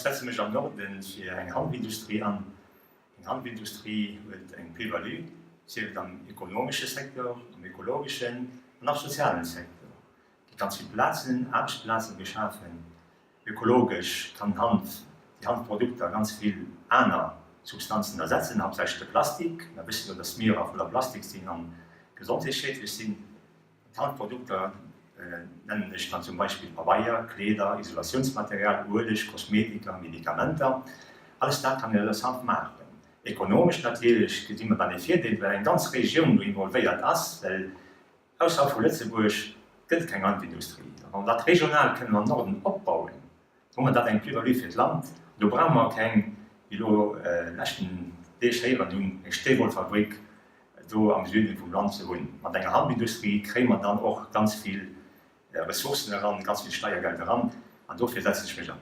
setze mech am Norden fir eng Hanfindustrie an. Eng Hanfindustrie huet eng Plus-value, sief et am ekonomesche Secteur, am ökologeschen an am sozialen Secteur. Et gi ganz vill Plazen, Aarbechtsplazen geschafen. Ökologesch kann Hanf, déi Hanfprodukter ganz vill aner Substanzen ersetzen, haaptsächlech de Plastik. Mer wëssen jo, dass d'Mierer voller Plastik sinn an gesondheetsschiedlech sinn. D'Hanfprodukter nennen ech dann zum Beispill Pabeier, Kleeder, Isolatiounsmaterial, Ueleg, Kosmetika, Medikamenter. Alles dat kann een aus Hanf maachen. Ekonomesch natierlech gesi mer dann ee Virdeel, well eng ganz Regioun do involvéiert ass, well ausserhalb vu Lëtzebuerg gëtt et keng Hanfindustrie. A wa mer dat regional kënnen am Norden opbauen, hu mer dat eng Plus-value fir d'Land. Do brauche mer keng, wéi elo leschten Deeg héieren hunn, eng Steewollfabrik do am Süden vum Land ze hunn. Mat enger Hanfindustrie kréie mer dann och ganz vill Ressourcen eran, ganz vill Steiergeld eran an dofir setzen ech mech an.